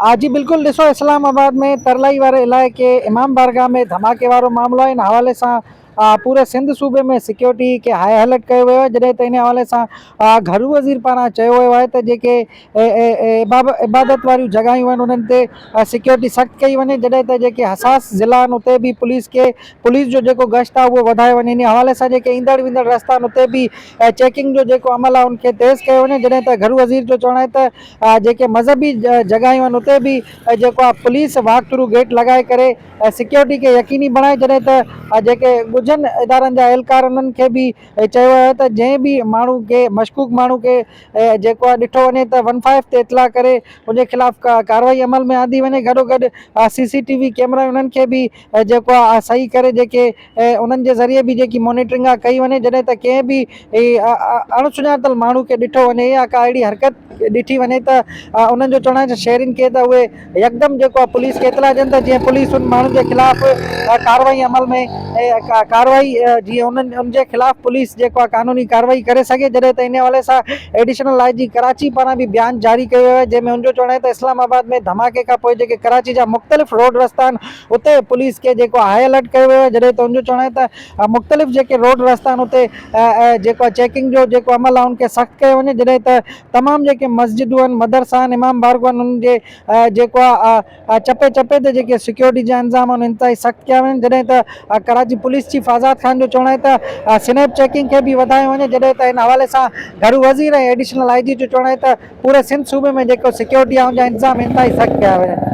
جي بلڪل ڏسو اسلام آباد ۾ ترلائي واري علائقي امام بارگاهه ۾ ڌماڪي وارو معاملو آهي ان حوالي سان پوري سنڌ صوبي ۾ سيڪيورٽي کي هاء الرٽ ڪيو ويو آهي جڏهن ته ان حوالي سان گهرو وزير پاران چيو ويو آهي ته جيڪي عبادت واريون جڳهيون آهن انهن تي سيڪيورٽي سخت ڪئي وڃي جڏهن ته جيڪي حساس ضلعا آهن اتي به پوليس کي پوليس جو جيڪو گشت آهي اهو وڌايو وڃي ان حوالي سان جيڪي ايندڙ ويندڙ رستا آهن اتي به چيڪنگ جو جيڪو عمل آهي ان کي تيز ڪيو وڃي جڏهن ته گهرو وزير جو چوڻ آهي ته جيڪي مذهبي جڳهيون آهن اتي به جيڪو آهي پوليس واڪ ٿرو گيٽ لڳائي ڪري سيڪيورٽي کي يقيني بڻائي جڏهن ته جيڪي ڳجهن ادارن جا اهلڪار انهن کي به چيو ويو آهي ته جنهن به ماڻهو کي مشڪوڪ ماڻهو کي جيڪو آهي ڏٺو وڃي ته ون فائيو تي اطلاع ڪري ان جي خلاف ڪارروائي عمل ۾ آندي وڃي گڏوگڏ سي سي ٽي وي ڪيمرا انهن کي به جيڪو آهي صحيح ڪري جيڪي انهن جي ذريعي به جيڪي مانيٽرنگ آهي ڪئي وڃي جڏهن ته ڪنهن به اڻ سڃاتل ماڻهو کي ڏٺو وڃي يا ڪا اهڙي حرڪت ڏٺي وڃي ته انهن جو چوڻ آهي ته شهرين کي ته اهي يڪدم جيڪو آهي پوليس کي اطلاع ڏين ته جيئن پوليس ان ماڻهن جي خلاف ڪارروائي عمل ۾ ڪارروائي جيئن انهن ان جي خلاف پوليس جيڪو آهي قانوني ڪارروائي ڪري سگهي جڏهن ته ان حوالي سان ايڊيشنل I جي ڪراچي پاران به بيان جاري ڪيو ويو آهي جنهن ۾ ان جو چوڻ آهي ته اسلام آباد ۾ ڌماڪي کان پوء جيڪي ڪراچي جا مختلف روڊ رستا آهن اتي پوليس کي جيڪو هاء الرٽ ڪيو ويو آهي جڏهن ته ان جو چوڻ آهي ته مختلف جيڪي روڊ رستا آهن اتي جيڪو آهي چيڪنگ جو جيڪو عمل آهي ان کي سخت ڪيو وڃي جڏهن ته تمام جيڪي مسجدون آهن مدرسا آهن امام بارگاهه آهن انهن جي جيڪو آهي چپي چپي تي جيڪي سيڪيورٽي جا انتظام آهن انتهائي سخت ڪيا وڃن جڏهن ته ڪراچي پوليس چيف آزاد خان جو چوڻ آهي ته سنيپ چيڪنگ کي به وڌايو وڃي جڏهن ته ان حوالي سان گهرو وزير ۽ ايڊيشنل I جي جو چوڻ آهي ته پوري سنڌ صوبي ۾ جيڪو سيڪيورٽي آهي ان جا انتظام انتهائي سخت ڪيا وڃن.